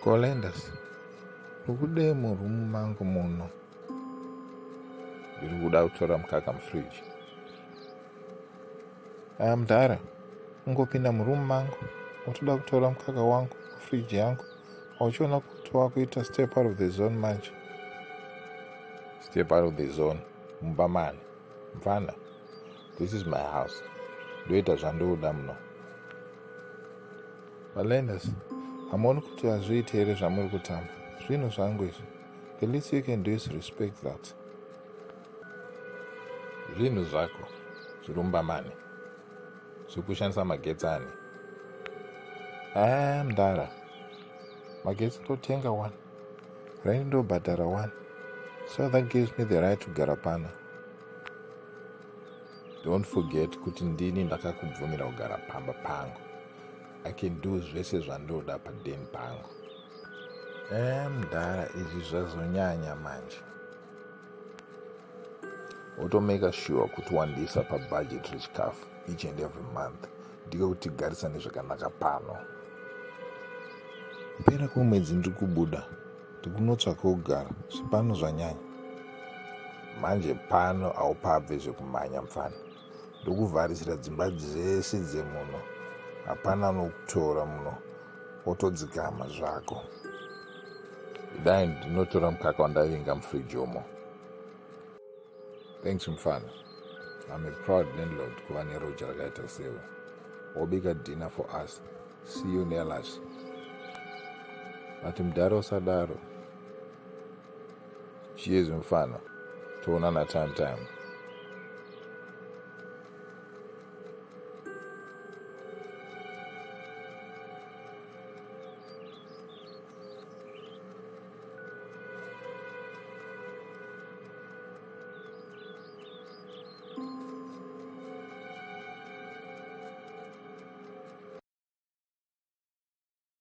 Colendas, uri kudei murumu mangu muno? Ndiri kuda kutora mukaka mufridge. Ah, mudhara, ungopinda murumu mangu utoda kutora mukaka wangu mufridge yangu, auchiona kuti wakuita step out of the zone manje? Step out of the zone mumba mani? Mfana, this is my house, ndoita zvandoda muno. Valendas, hamuoni kuti hazviiti here zvamuri kutamba? Zvinhu zvangu izvi. The least you can do is respect that. Zvinhu zvako zviri mumba mani? Zviri kushandisa magetsi ani? Ah, mdara, magetsi ndotenga one, rent ndobhadhara one, so that gives me the right kugara pano. Don't forget kuti ndini ndakakubvumira kugara pamba pangu. I can do zvese zvandoda paden pangu. Eh, mdara, izvi zvazonyanya manje. Wotomeka sure kuti wandiisa pabudget rechikafu each and every month, ndiko kuti tigarisane zvakanaka pano. Kupera kwemwedzi ndiri kubuda, ndikunotsvaka kugara. Zvepano zvanyanya manje. Pano haupabve zvekumhanya, mufana. Ndokuvharisira dzimba dzese dzemuno, hapana anokutora muno, wotodzikama zvako. Dai ndinotora mukaka wandavinga mufriji umo. Thanks, mufana. I'm a proud landlord kuva neroja rakaita sewe. Wobika dinner for us. See you nelas. But mudhara, usadaro. Cheers, mufana, toonana time time.